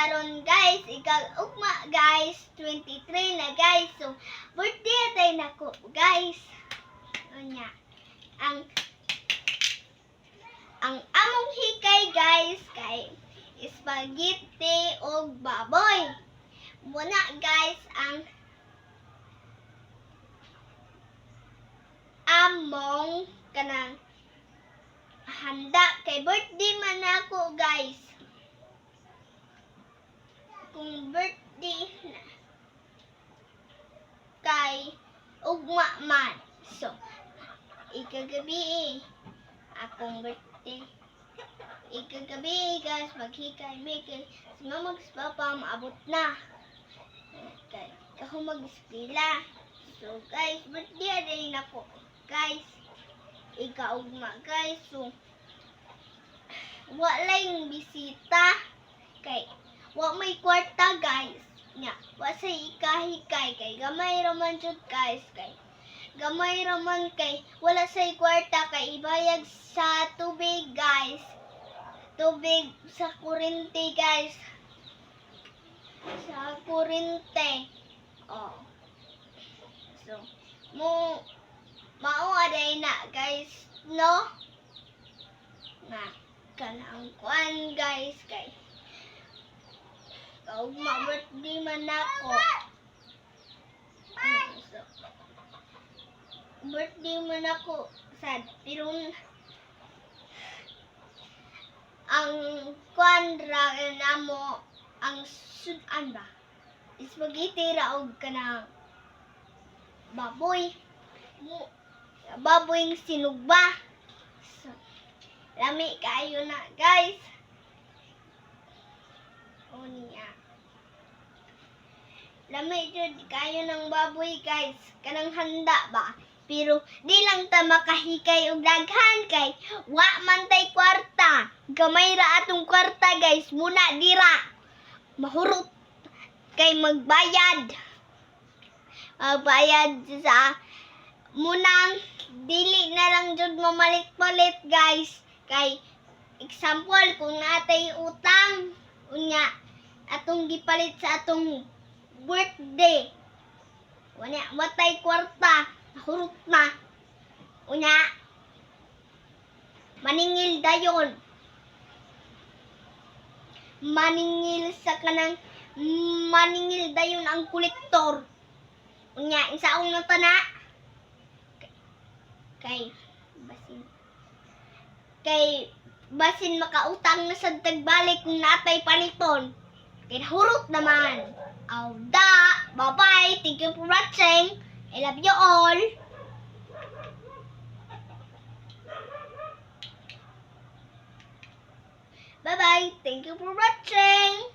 Karon guys, ikaugma guys, 23 na guys. So birthday day nako guys. Unya, ang among hikay guys kay spaghetti og baboy. Muna guys ang among kanang handa kay birthday man ako guys. Kung birthday na kay ugma man. So, ikagabi akong birthday. Ikagabi guys, maghikay mi kay si mama ug si papa maabot na. Kay ako mag-eskwela. So guys, birthday din ako. Guys, ikaugma guys. So, walay bisita kay wa may kwarta guys. Nya, wa say ikahikay kay gamay ra man jud guys, kay gamay ra man kay wala say kwarta kay ibayag sa tubig guys. Tubig sa kuryente guys. Sa kuryente. Oh. So, mo mao aday na guys, no? Na kanang kuan guys kay kaugma birthday man ako. So, birthday man ako sad, pero ang kuan ra namo, ang sudan ba, spaghetti ra og kanang baboy mo, baboy sinugba. So, lami kaayo na guys. Unya, lami jud kaayo ng baboy guys, kanang handa ba, pero di lang ta makahikay og daghan kay wa man tay kwarta. Gamay ra atong kwarta guys, muna dira mahurot kay magbayad, magbayad sa munang dili na lang jud mamalit-palit guys, kay example kung natay utang, unya atong gipalit sa atong birthday, unya watay kwarta, nahurot na, unya maningil dayon, maningil sa kanang maningil dayon ang kolektor. Unya insaon na tana kay basin makautang na sad tagbalik kung natay paliton kay nahurot naman. Aw da, bye bye, thank you for watching, I love you all. Bye bye, thank you for watching.